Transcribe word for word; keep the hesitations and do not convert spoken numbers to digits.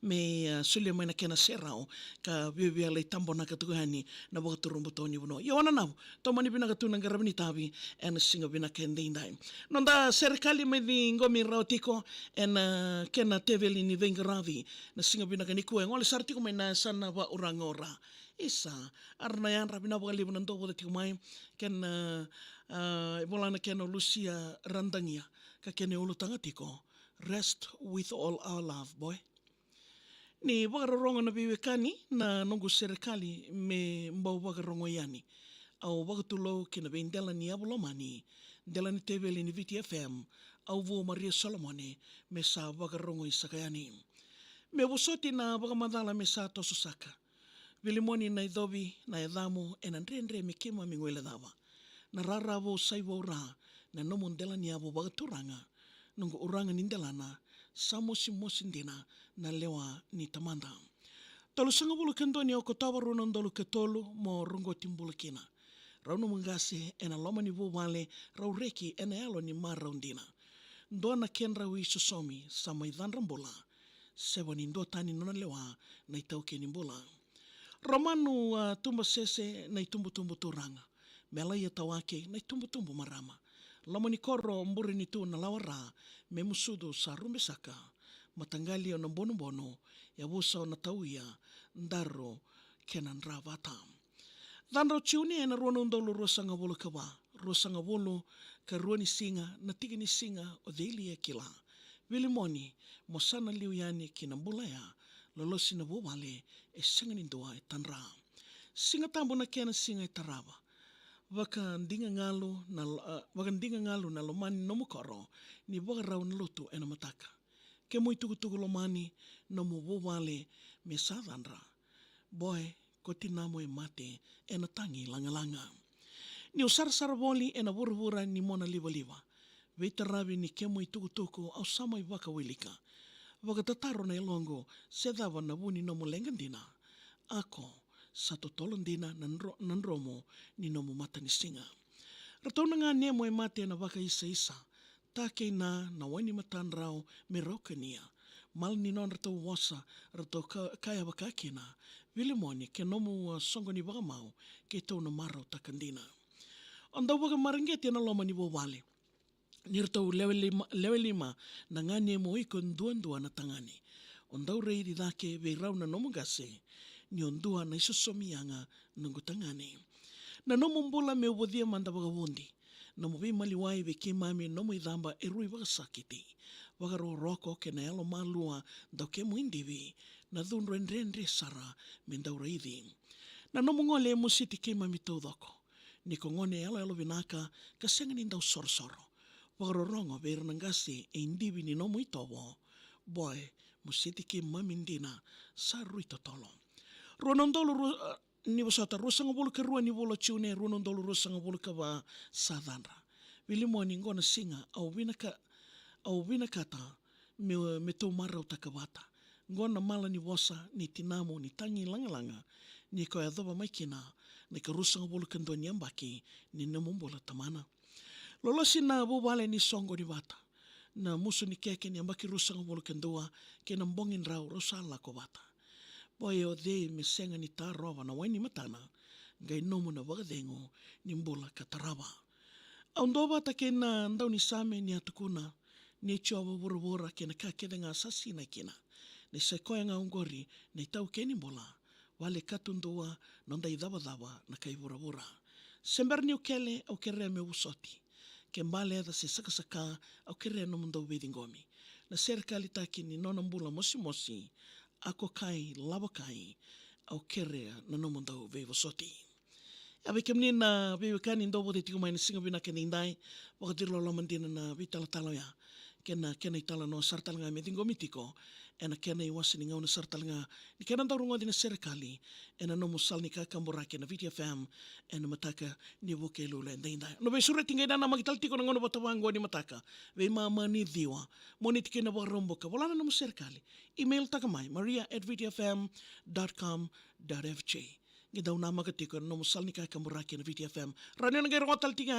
me, ah, solia mai na kena serau ka viavia lai tabonaka tu yani na vakatubutubu ni vanua. Ia, wana nau, tomani vinaka tu na qaravi ni tavi ena siga vinaka edaidai. Noda serekali mai ciqomi rawa tiko ena kena teveli ni veiqaravi na siga vinaka nikua, e gole sara tiko mai na yasana vauraga o Ra. Isa, era na yadra vinaka vakalevu na dau voca tiko mai, kena, ah, e vola na kena o Lusia Radagia, ka kena e ulutaga tiko: Rest with all our love, boy. Ni vakarorogo na veiwekani, na noqu serekali me bau vakarogo yani. Au vakatulou ki na veidela ni yavu lomani, dela ni teveli ni Viti F M, au Vu Maria Solomone, me sa vakarogoi saka yani. Me vosoti na vakamacala me sa toso saka. Vilimoni, na icovi na yacamu ena dredre me keimami guilecava. Na rara vou sai vou Ra, na nomu dela ni yavu vakaturaga. Noqu uraga ni delana, sa mosimosi dina na lewa ni tamada. Tolusagavulu ka dua ni Okotova rua na udolu ka tolu, mo roqoti bula kina. Rau nomu qase ena loma ni vuvale, rau reki ena yalo ni marau dina. Dua na kedrau isosomi, sa mai cadra bula. Seva ni duatani nona lewa na itaukei ni bula. Romanu, ah, Tubasese na itubutubu turaga. Melaia Tawake na itubutubu marama. Loma ni koro, bure ni tu na lawa Ra, me musucu sa rube saka. Mataqali o na bonubonu, yavusa o na tauia, daru kena dra vata. Cadra o Jiune ena rua na udolu ruasagavulu ka va, ruasagavulu ka rua ni siga, na tiki ni siga o cei li e kila. Vilimoni, mo sa na liu yani ki na bula ya, lolosi na vuvale, e sega ni dua e tadra. Siga Tabu na kena siga e tarava. Vakadigagalu na lo-, ah, vakadigagalu na lomani nomu koro, ni vakarau na lotu ena mataka. Kemu itukutuku lomani, nomu vuvale me sa cadra. Boy, ko tinamo e mate ena tagi lagalaga. Niu sarasara voli ena vuravura ni mona livaliva, veitaravi ni kemu itukutuku au sa mai vakawilika. Vakatataro na yaloqu, se cava na vu ni nomu leqa dina. Ako, sa totolo dina na dro-, na dromu ni nomu matanisiga. Ratou na ganemu e mate ena vakaisaisa. Ta kei na, na wai ni matadrau me rau kania. Mala ni nodratou vosa, ratou ka-, kaya vaka kina: Vilimoni, ke nomu, ah, soqo ni vakamau, keitou na marautaka dina. O dau vakamareqeti ena loma ni vuvale. Ni ratou lewe lima, lewe lima na ganemu o iko duadua na tagane. O dau raici cake vei rau na nomu qase, ni o dua na isosomi yaga noqu tagane. Na nomu bula meu vocia mada vakavudi. Nomu veimaliwai vei keimami, nomu icaba e rui vakasakiti. Vakarokoroko kei na yalomalua, dau kemu idivi. Na cudru e dredre sara me dau raici. Na nomu gole e mositi keimami taucoko. Ni ko gone yaloyalo vinaka, ka sega ni dau sorosoro. Vakarorogo vei ira na qase e idivi ni nomu itovo. Boy, mositi keimami dina, sa rui totolo. Rua na udolu rua, ah, ni vosota, ruasagavulu ka rua ni vula o Jiune, rua na udolu ruasagavulu ka va, sa cadra. Vilimoni, qo na siga au vinaka-, au vinakata me, me tou marautaka vata. Qo na mala ni vosa ni tinamu ni tagi lagalaga, ni ko yacova mai kina na ikaruasagavulu ka dua ni yabaki ni nomu bula tamana. Lolosi na vuvale ni soqoni vata. Na musu ni keke ni yabaki ruasagavulu ka dua, kei na bogi drau rau sa lako vata. Boy, o cei me sega ni tarova na wai ni matana, qai nomu na vakacegu ni bula ka tarava. Au duavata kei na daunisame ni a tukuna, ni Jiova vuravura kei na ka kece ga sa sinai kina. Ni sa i koya ga oqori na itaukei ni bula. Vale ka tudua, noda icavacava na kai vuravura. Se bera niu kele, au kerea meu vosoti. Ke baleca se sakasaka, au kerea nomudou veiciqomi. Na serekalitaki ni nona bula mosimosi, ako kai, lavo kai, au kerea na nomudou veivosoti. Ia vei kemuni na veiwekani dou vata tiko mai na siga vinaka edaidai, vakaciriloloma dina na veitalatala oya. Kei na kena italanoa sara tale ga me ciqomi tiko ena kena iwase ni gauna sara tale ga ni kena dau rogoci na serekali ena nomu sala ni kakaburaki ena Viti F M ena mataka ni Vukelulu edaidai. Na veisureti qai nanamaki tale tiko na gauna vata vaqo ni mataka, veimama ni ciwa, Moniti kei na Vakaraubuka. Vola na nomu serekali, email taka mai, maria at viti f m dot com dot f j. Qai dau namaka tiko ena nomu sala ni kakaburaki ena Viti F M. Rawa ni o na qai rogoca tale tiko